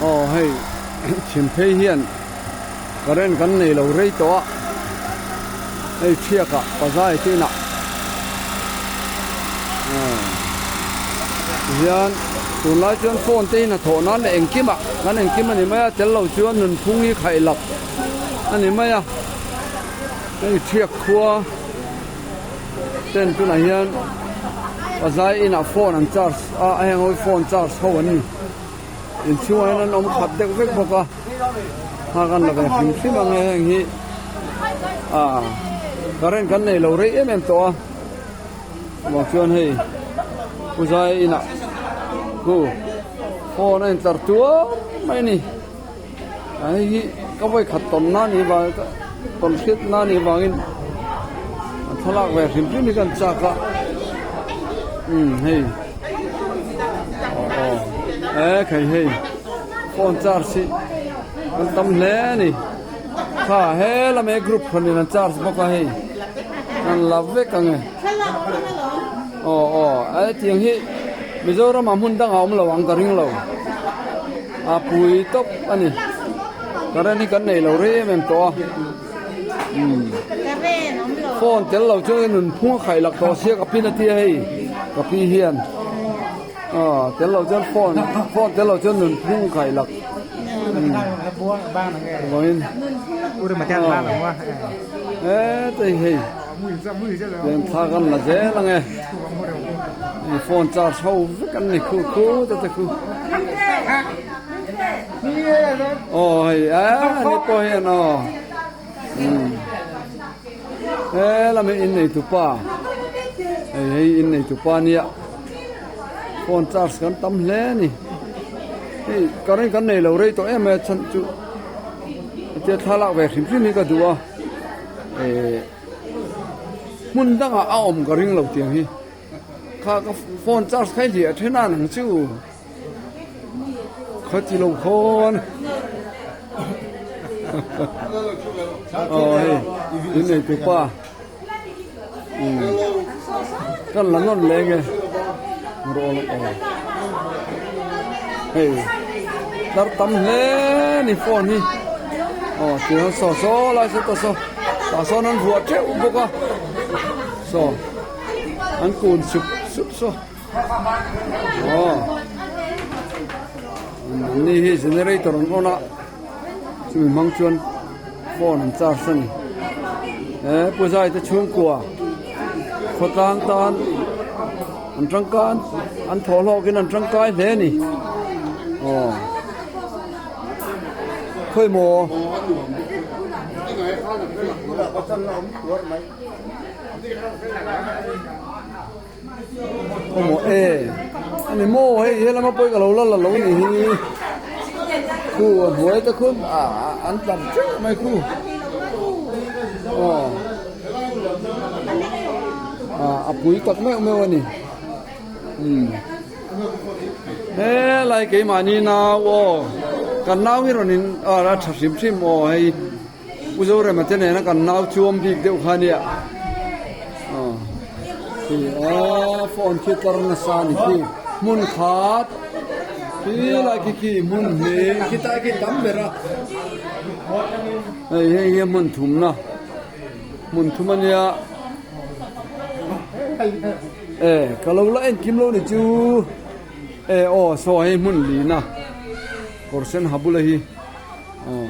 Aw hei chhim phei hian current kan nei lo rei tawh a hei thiak ah pazai te inah hian tunlai chuan phone te hi hnathawh nan leh engkim ah kan engkim a ni mai a tel lo chuan nunphung hi khaih lak a ni mai a hei thiak khua ten tunah hian pazai inah phone an charge a a heng ho hi phone charge ho an ni inchhungah hian an awm khat deuh vek bawk a nghak an la ve hrim hrim ang e heng hi ah current kan nei lo rei em em tawh a vang chuan hei puzai inah khu phone a intlar tuar mai a ni a hei hi ka vawi khat tawn na ni vang tawn hriat na nih vangin a thlalak ve hrim hrim hi ka an chak a umm hei aw aw e khai hei phone charge hi an tam hle a ni kha he lam he group pahnih an charge bawk a hei an la vek ang e aw aw a hetiang hi Mizoram ah hmun dangah a awm lo ang ka ring lo a pui tawp a ni current hi kan nei lo rei em em tawh a umm phone tel lo chuan nunphung a khaih lak tawh sia ka pin a tia hei ka pi hian aw tel lo chuan phone phone tel lo chuan nunphung a khaih lak umm vawiin aw heta hi hei pian thla kan la zel ang e. Hei phone charge ho vek an ni khu khu te te khu aw hei a ni pawh hian aw umm he lam hi innei tupa hei hei innei tupa nia phone charge kan tam hle a ni hei current kan nei lo rei tawh em mai a chhan chu hetia thlalak ve hrim hrim hi ka duh a eh. Hmun dangah a awm ka ring lo tiang hi kha ka phone charge kha i hliah then a nang chu khaw ti lo khawn aw hei in nei tu pa kan la nawn leng e rawh aw hei tar tam hle ni phone hi aw tiang saw saw lai saw ta saw. Tah sawn an vuah teuh bawk a saw an kun sup sup saw aw an ni hi generator an on a chumi hmang chuan phone an charge a ni he puzai te chhungkua khawtlang tan an tangkai an thawh hlawk in an tangkai hle a ni aw. Khawi maw? Khawi maw e ani maw hei helama pawh ka lo la la lo ni hi khu a hnuai te khu an tlar teuh mai khu aw a pui tak meuh meuh a ni umm. Helai keimahni nau aw kan nau hi rawn in a tha hrim hrim aw hei Pu Zorema te nena kan nau chuam bik deuh kha nia aw khi a phone khi tar nasa ni khi hmun khat khi lai khi khi hmun hnih khi tai khi tam ber a hei hei hi hmun thumna hmun thum ania. E ka lo la en kim lo ni chu e aw saw hei hmun lina kawr sen ha bula hi aw.